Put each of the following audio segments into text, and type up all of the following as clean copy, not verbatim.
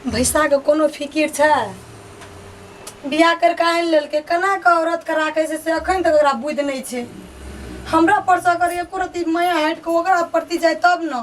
भैसाके कोनो फिकिर छै? बियाह करि कऽ आनि लेलकै, केना कऽ औरतके राखै छै से एखन तक ओकरा बुद्धि नहि छै। हमरा परसँ अगर एको रत्ती माया हटि कऽ ओकरा प्रति जाय तब ने।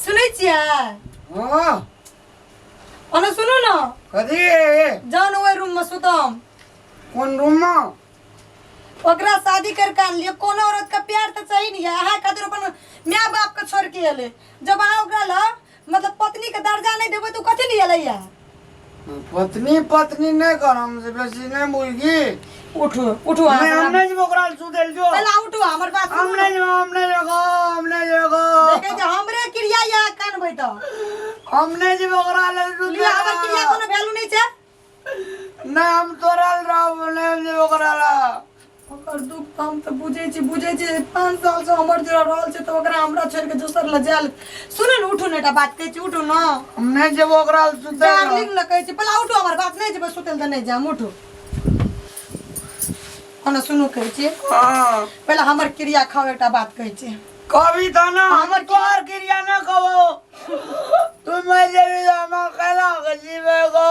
सुनै छियै? हाँ। ओना सुनू ने। कथी? जाउ ने ओहि रूममे सुतम। कोन रूम में? ओकरा शादी कर के आनलियै, कोनो औरत के प्यार तऽ चाही ने। अहाँ खातिर अपन माय बाप के छोड़ के एलै। जब अहाँ ओकरा लग मतलब पत्नी के दर्जा नहीं देबै तऽ उ कथी लिए एलै? पत्नी पत्नी नहीं कर, हमसे बेसी नहीं बुझगी। उठू उठू अहाँ। नहीं, हम नहीं जेबो ओकरा सुतै जो। पहला उठू, हमर बात हम सुनू। नहीं जेबो, हम नहीं जेबो, हम नहीं जेबो। देखै जे हमरे क्रिया या कानबै तऽ। हम नहीं जेबो ओकरा लग सुतै। लिअ, हमर क्रिया कोनो वैल्यू नहीं छै। नहीं, हम तोरा लग रहब, नहीं हम जेबो ओकरा लग। ओकर दुख तऽ हम तऽ बुझै छी, बुझै छी। 5 सालसँ हमर जोड़ा रहल छै तऽ ओकरा हमरा छोड़ि कऽ दोसर लग जायल। सुनू ने, उठू ने, एकटा बात कहै छी, उठू ने। हम नहीं जेबो ओकरा लग सुतै। डार्लिंग लग कहै छी, पहला उठू हमर बात। नहीं जेबै सुतै लए तऽ नहीं जाम, उठू। ओना सुनू, कहै छी। हाँ। पहला हमर क्रिया खाओ, एकटा बात कहै छी। कभी तो ना हमर हमर तोहर क्रिया न कहो। तू मर जेबी तऽ हम अकेला के जीवे गो।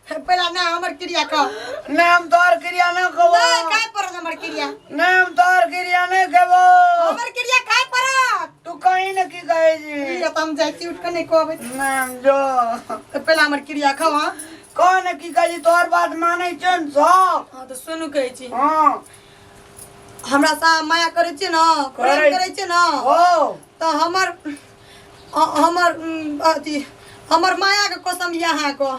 पहला ना हमर क्रिया खाओ। नहीं, हम तोहर क्रिया न कहो। नहीं खाय पड़त हमर क्रिया। नहीं, हम तोहर क्रिया नहीं खेबो। हमर क्रिया खाय पड़त। तू कहीं न की कहे जी। लिअ तऽ हम जाइ छी, उठि कऽ नहीं कहबै। नहीं, हम जो। तऽ पहला हमर क्रिया खाओ। हाँ। कौन की कहे जी? तोहर बात मानै छौ न सब। हाँ, तऽ सुनू, कहै छी। हाँ। हमरा सँ अहाँ माया करै छियै ने, प्रेम करै। करै छियै ने? हो। तऽ हमर हमर अथी हमर मायाके कसम यऽ अहाँके,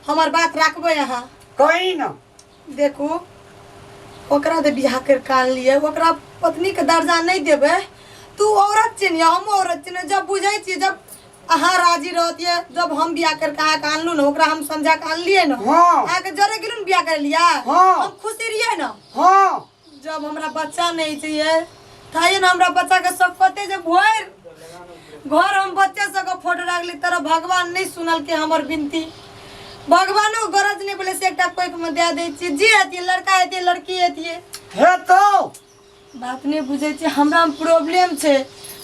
हमर बात राखबै अहाँ? कहीं न। देखू, ओकरा तऽ बियाह करि कऽ आनलियै, ओकरा पत्नीके दर्जा नहि देबै? तू औरत छियै ने, हमहूँ औरत छियै ने। जब बुझै छियै, जब अहाँ राजी रहतियै, जब हम बियाह करि कऽ अहाँके आनलहुँ ने, ओकरा हम समझा कऽ आनलियै ने। हाँ। अहाँके जरे गेलहुँ ने बियाह करै लियै? हाँ। हम खुशी रहियै ने? हाँ। जब हमरा बच्चा नहीं चाहिए था ने, हमरा बच्चा के सब पते जे भरि घर हम बच्चे सबके फोटो राखली। तरह भगवान नहीं सुनल के हमर विनती, भगवानो गरज नहीं बोले से एकटा कोइक में दे दै छियै, जे हेतियै, लड़का हेतियै, लड़की हेतियै। हे तो बात नहीं बुझै छियै। हमरा में प्रॉब्लम छै,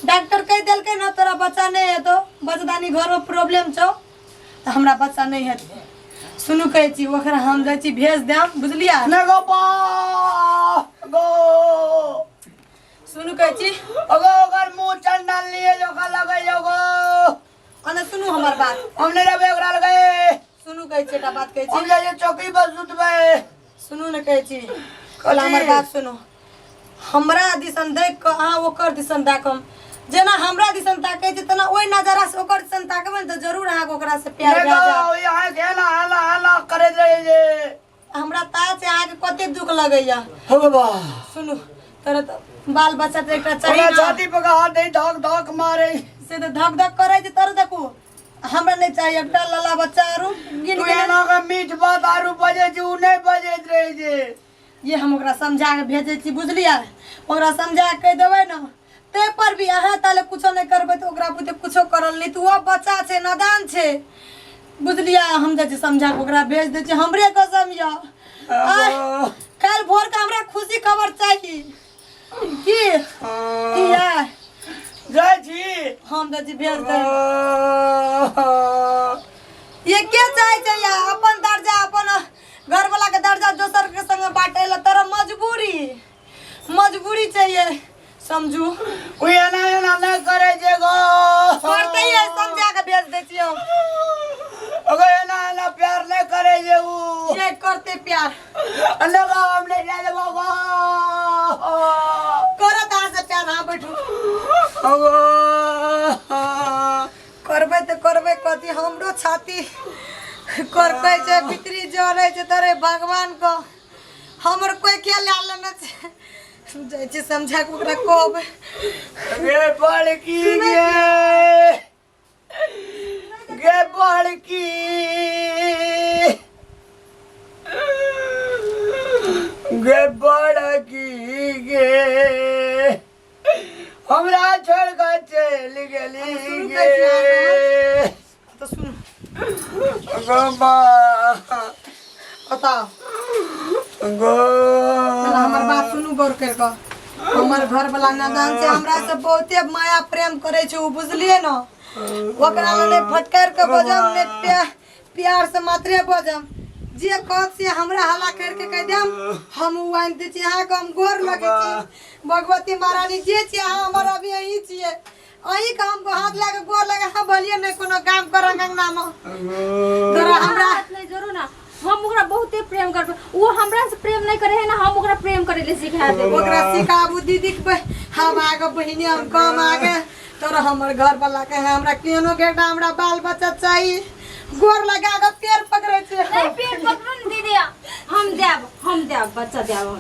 डॉक्टर कहि देलकै ने, तोरा बच्चा नहीं हेतौ, बच्चेदानी घर में प्रॉब्लम छौ, तऽ हमरा बच्चा नहीं हेतै। सुनू, कहै छी, ओकरा हम जाइ छी भेज देम, बुझलियै? ने गो बा गो। सुनू, कहै छी। अगो ओकर मुंह चंडाल लिए जो का लगे जो गो। अने सुनू हमर बात। हम नहीं रहबे ओकरा लगे। सुनू, कहै छी, एकटा बात कहै हम छी। जाइए चौकी पर सुतबे। सुनू ने, कहै छी, कहला हमर बात सुनू। हमरा दिसन देख कऽ अहाँ ओकर दिसन ताकम। जेना हमरा दिसन ताकै छी, तेना ओहि नजरा से ओकर दिसन ताकबै ने, तऽ जरूर अहाँके ओकरा से प्यार ने भए गो जायत। यहाँ के ना हला हला करे रहे जे। हमरा ता छै अहाँके कते दुख लगैया। हो बाबा। सुनू, तोरा तऽ बाल बच्चा तऽ एकटा चाही हमरा ने। छाती पर हाथ दे, धक धक मारे। से तऽ धक धक करै छै। तोरा देखू, हमरा नहीं चाहिए एकटा लला बच्चा आरू गिन तू गिन। एना के मीठ बात आरू बजे छै, उ नहीं बजैत रहे छै। ये हम ओकरा समझा के भेजै छी, बुझलियै? ओकरा समझा के कहि देबै ने, ताहि पर भी अहाँ ताले कुछो नहि करबै तऽ ओकरा बुते कुछो करल नहि। तऽ ओ बच्चा छै, नादान छै, बुझलियै? हम जाइ छी समझा के ओकरा भेज दै छी। हमरे कसम यऽ, आँय, काल्हि भोर के हमरा खुशी खबर चाही। की की यै? जाइ छी। हम जाइ छी भेज दै। ये के चाहे छै या अपन दर्जा, अपन घरवाला के दर्जा दोसर के संग बांटे ला? तोरा मजबूरी, मजबूरी चाहिए, समझू। उ एना एना नहीं करे छै गो। करते ही है, समझा के भेज दै छियै हम। अगर एना एना प्यार नहीं करे छै उ। ये करते प्यार। ने गो, हम नहीं जाय देबो गो। करत अहाँ से प्यार। अहाँ बैठू। अगो। करबै तऽ करबै कथी? हमरो छाती करकै छै, भीतरी जरै छै। तोरे भगवान को हमर कोई के लए लेने छै। जाइ छी समझा के ओकरा कहबै। गे बड़की, गे गे बड़की, गे बड़की, गे हमरा छोड़ के चलि गेली। शुरू गे करै तऽ सुनू। गो बा। बताओ। गो। पहला हमर बात सुनू गौर करि कऽ। हमर घर वाला नादान छै, हमरा से बहुते माया प्रेम करै छै ओ, बुझलियै ने? ओकरा लग नहि फटकार के बजम नहि प्यार प्यार से मात्रे बजम जे कहत से हमरा हल्ला करके कहि देम हम उ आनि दै छी अहाँके हम गोर लगै छी भगवती महारानी जे छी अहाँ हमर अभी अहीं छियै अहीं के हम हाथ लए के गोर लगे हम भलिए नहि कोनो काम करब अंगनामे तोरा हमरा हाथ नहि जोड़ू ना हम ओकरा बहुते प्रेम करबै ओ हमरा से प्रेम नहि करे है ना हम ओकरा प्रेम करे ले सिखा देबै ओकरा सिखाबू दीदी के हम आगे बहिनी हम कम आगे तोरा हमर घर वाला के हमरा केनो के एकटा हमरा बाल बच्चा चाही गोर लगा के पैर पकड़े छै नहीं पेड़ पकड़ू ने दीदी हम देब हम देब बच्चा देब हम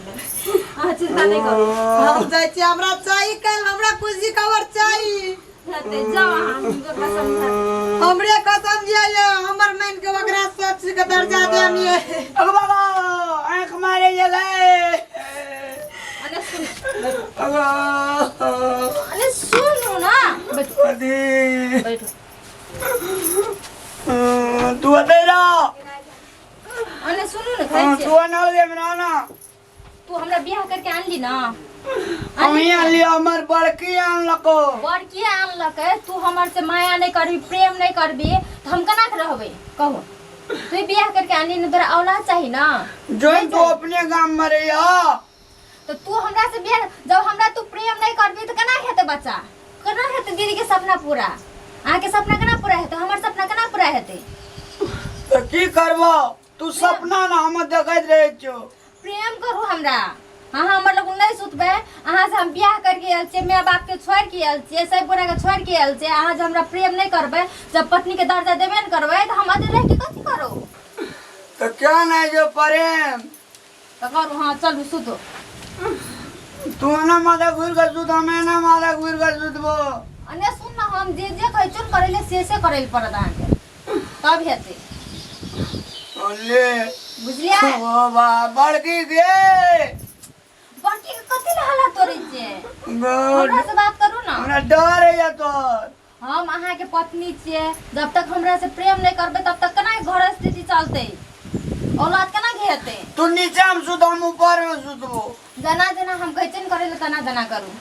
अहाँ चिंता नहीं करू हम जाइ छी हमरा चाही कल हमरा खुशी खबर चाही हेतै जाओ अहाँ हम ओकरा समझा देब। हमरे कसम जे ये हमर मान के ओकरा सब चीज के दर्जा देम ये अगो बाबा आँख मारे जगह अरे सुन अगो अरे सुनू ना बैठो अरे बैठो तू अते रह अरे सुनू ने कहै तू छियै ना दे ना ना तू हमरा बियाह करके आनली ना हम ही आनली हमर बड़की आनलको बड़की आनलकै तू हमर से माया नहीं करबी प्रेम नहीं करबी तो हम केना के रहबै कहू तू बियाह करके आनली ना तोरा औलाद चाही ना जोन तू अपने गाम में रही तो तू हमरा से बियाह जब हमरा तू प्रेम नहीं करबी तो केना हेतै बच्चा केना हेतै दीदी के सपना पूरा अहाँके सपना केना पूरा हेतै हमर सपना केना पूरा हेतै तो की करबो तू सपना ना हम देखैत रहै छो प्रेम करू हमरा अहाँ हमर लग नहीं सुतबै अहाँ से हम बियाह करके आयल छियै माय बाप के छोड़ि के आयल छियै सब गोरा के छोड़ि के आयल छियै अहाँ जे हमरा प्रेम नहीं करबै जब पत्नी के दर्जा देबे नहीं करबै तऽ हम अते रहि के कथी करू तो क्या नहीं जो प्रेम तऽ करू हाँ चलू सुतू तू ना माथा घुर के सुत हमें ना माथा घुर के सुतबो अने सुन न हम जे जे कहै छियौ ने करै ले से से करै ले पड़त अहाँके तब हेतै ले बुझलियै ओ बा बड़की गे बड़की के कथी ले हल्ला तोड़ै छियै गुड हमरा से बात करू ना हमरा डर है तोर हम अहाँके पत्नी छियै जब तक हमरा से प्रेम नहि करबै तब तक केना घर स्थिति चलतै औलाद केना के हेतै तू नीचा में सुत हम ऊपर में सुतबो जेना जेना हम कहै छियै ने करै लए तेना तेना करू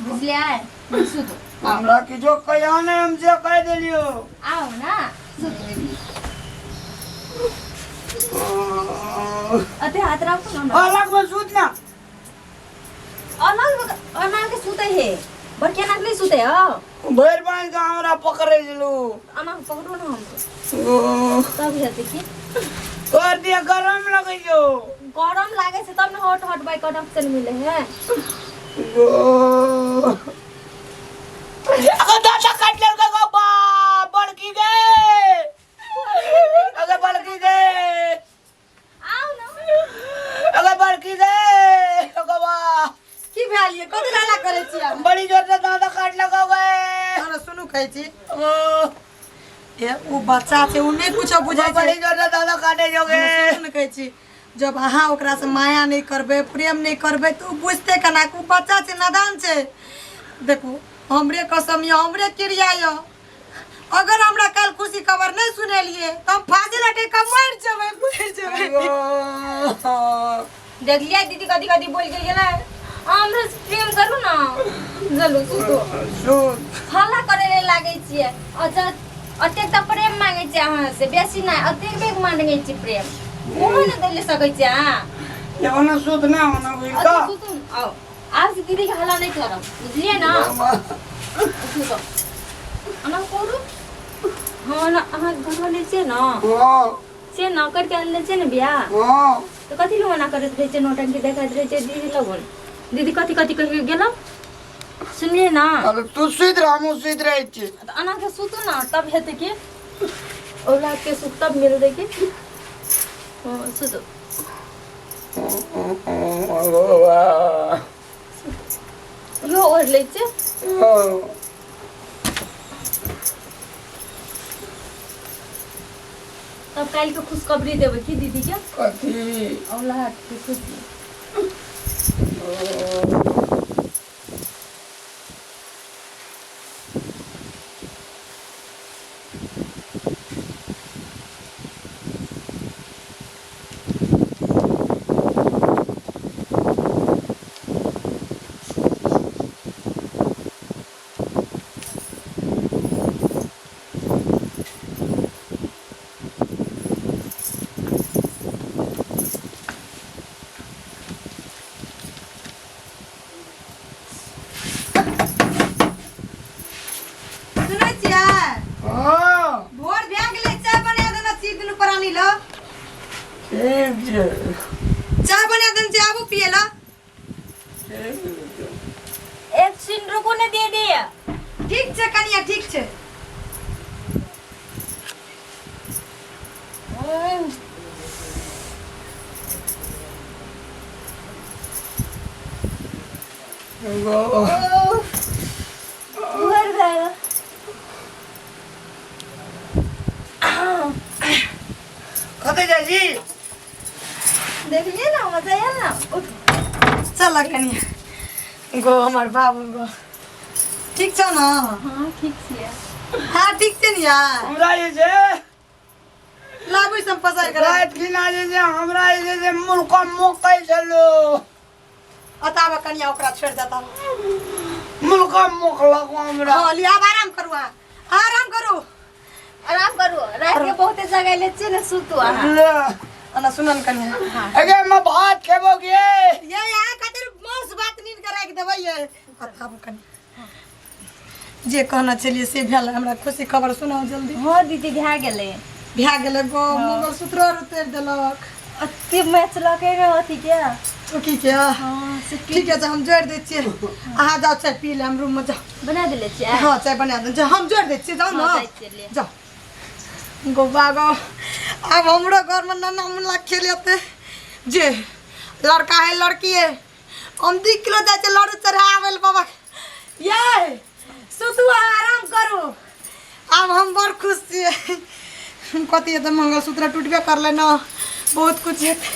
बुझलियै सुतू हमरा किछो कहिया नहि हम से कहि देलियो आउ ना सुतू अते हाथ राखू ना हमरा। अलग में सुत ना अलग अना के सुते हे बड़के अना के नहीं सुते हो भरि बांध के हमरा पकड़े छलू अना के पकड़ू ना हमको तब हेतै की तोर दिया गरम लगै छौ गरम लागे छै तब ने हॉट हॉट बाइक ऑप्शन मिले है अगर दादा काट लेलकै गो बा बड़की गे अगर बड़की गे आओ ना अगर बड़की गे अगर बा की भेल ये कथी हल्ला करै छी अहाँ? बड़ी जोर से दादा काट लगो गे अरे सुनू कहै छी ओ ए उ बच्चा छै उ नहि कुछो बुझै छै बड़ी जोर से दादा काटे जोगे सुनू ने कहै छी जब अहाँ ओकरा से माया नहि करबै प्रेम नहि करबै तऽ उ बुझतै केना उ बच्चा छै नादान छै देखू हमरे कसम यऽ हमरे क्रिया यऽ अगर हमरा काल्हि खुशी खबर नहि सुनेलियै तऽ हम फांसी लटकि कऽ मरि जेबै मरि जेबै देखलियै दीदी कथी कथी बोल के गेलै हमरा से प्रेम करू ना चलू सुतो सुन हल्ला करे ले लागै छियै अच्छा अतेक तऽ प्रेम मांगै छियै अहाँ से बेसी नहि अतेक बेग मांगै छियै प्रेम ओहो नहि दै ले सकै छियै अहाँ ओना सुत ना ओना घुरि अच्छा कऽ सुतू आउ आब से दीदी के हल्ला नहि करब बुझलियै ना सुतो अना करू हाँ ना अहाँ घर वाले छियै ना हाँ से ना करके आनले छियै ने बियाह हाँ तऽ कथी लए ओना करैत रहै छै नौटंकी देखैत रहै छै दीदी लगन दीदी कथी कथी कहि के गेलौ सुनलियै ना अरे तू सुति रह हमहूँ सुति रहै छी तऽ अना के सुतू ना तब हेतै कि औलाद के सुख तब मिलतै कि हाँ सुतू इहो ओढ़ि लै छियै तब काल्हि के खुशखबरी देबै की दीदी के कथी औलाद के खुशी ठीक छै। चाय बना देने छियै, आबू पियै ला। एक सीन रुकू ने दीदी। ठीक छै कनिया, ठीक छै। गो भर गया। कतऽ जाइ छी? देखलिए ना, मजा आयल ना? उठ। चल कनिया गो, हमर बाबू गो, ठीक छौ ने? हाँ, ठीक छियै। हाँ, ठीक छै ने यार। हमरा जे छै लाबू सब पसारि के राख। राति खिना जे छै हमरा जे छै मुल्का मोकै छलो। अताबा कनिया, ओकरा छोड़ि देता। मुल्का मोकलक हमरा। हाँ, लिअ, आब आराम करू, अहाँ आराम करू। आराम करू, राति के बहुते जगह छियै ने, सुतू अहाँ। ले। अना सुनन कनिया। अगे हम भात खेबो गे। ये यहाँ खातिर मांस भात नीन के राखि देबै। ये अताबू कनिया, जे कहना छलियै से भेल। हमरा खुशी खबर सुनाउ जल्दी। हाँ दीदी, भए गेलै। भए गेलै गो, मंगलसूत्र आर उतारि देलक। अते मैच लगे रहे अथी के। चौकी के। हाँ से। ठीक है, हम जोड़ि दै छियै, अहाँ जाउ चाय पी ले, हम रूममे जाउ। बना देले छियै। हाँ, चाय बना दे, हम जोड़ि दै छियै, जाउ। हाँ, ने जाइ छियै, ले। जाउ गो बाबा, आब हमरो घरमे नन्ना मुन्ना खेलेतै, जे लड़का है लड़की है। हम 2 किलो जाइ छियै लड्डू चढ़ाबै लए बाबा। ये सुतू, अहाँ आराम करू। आब हम बड़ खुश छियै। कथी हेतै, मंगलसूत्र टूटबे करलै ने, बहुत कुछ हेतै।